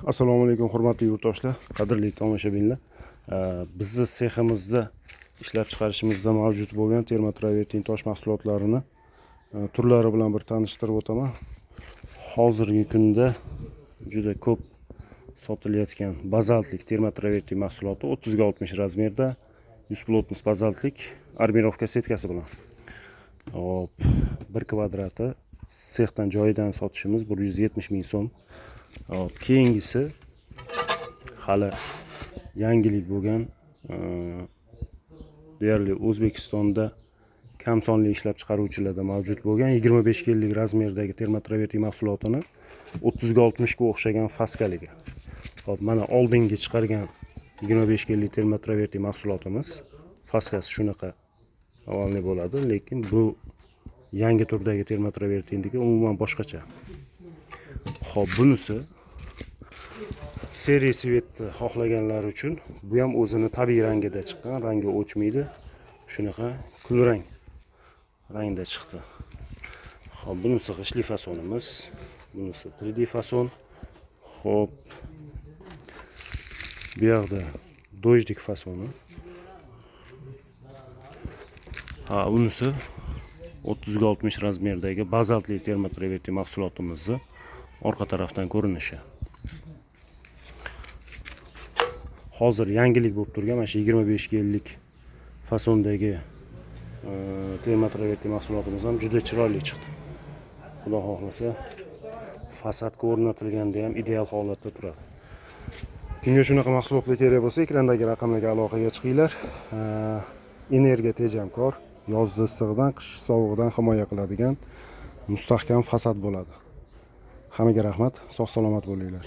Assalomu alaykum, hurmatli yurtdoshlar, qadrli tomoshabinlar. Bizni seximizda ishlab chiqarishimizda mavjud bo'lgan termotravertin tosh mahsulotlarini turlari bilan bir tanishtirib o'taman. Hozirgi kunda juda ko'p sotilayotgan bazaltlik termotravertin mahsuloti 30 ga 60 razmerda 100 плотность bazaltlik armirovka setkasi bilan. Hop, bir kvadrati sexdan joyidan sotishimiz 170 ming so'm. Hop, keyingisi hali yangilik bo'lgan, deyarli O'zbekistonda kam sonli ishlab chiqaruvchilarda mavjud bo'lgan 25 ga 50 razmerdagi termotravertin mahsulotini 30 ga 60 ga o'xshagan faskaligi. Hop, mana oldingi chiqargan 25 ga 50 termotravertin mahsulotimiz faskasi shunaqa овальный bo'ladi, lekin bu yangi turdagi termotravertindagi umuman boshqacha. Xo'p, bunisi серый цвет ni xohlaganlar uchun bu ham o'zini tabiiy rangida chiqqan, rangi o'chmaydi. Shunaqa kulrang rangda chiqdi. Xo'p, bunisi g'ishtli fasonimiz, bunisi 3D fason. Xo'p, bu yoqda дождик fasoni. Ha, bunisi 30 ga 60 razmerdagi bazaltli termotravertin mahsulotimizni orqa tarafdan ko'rinishi. Hozir yangilik bo'lib turgan mana shu 25 ga 50 fasondagi termotravertin mahsulotimiz ham juda chiroyli chiqdi. Xudo xohlasa fasadga o'rnatilganda ham ideal holatda turadi. Kimga shunaqa mahsulotlar kerak bo'lsa, ekrandagi raqamlarga aloqaga chiqinglar. Energiya tejamkor, yozda issig'idan, qish sovug'idan himoya qiladigan mustahkam fasad bo'ladi. Hammaga rahmat, sog' salomat bo'linglar.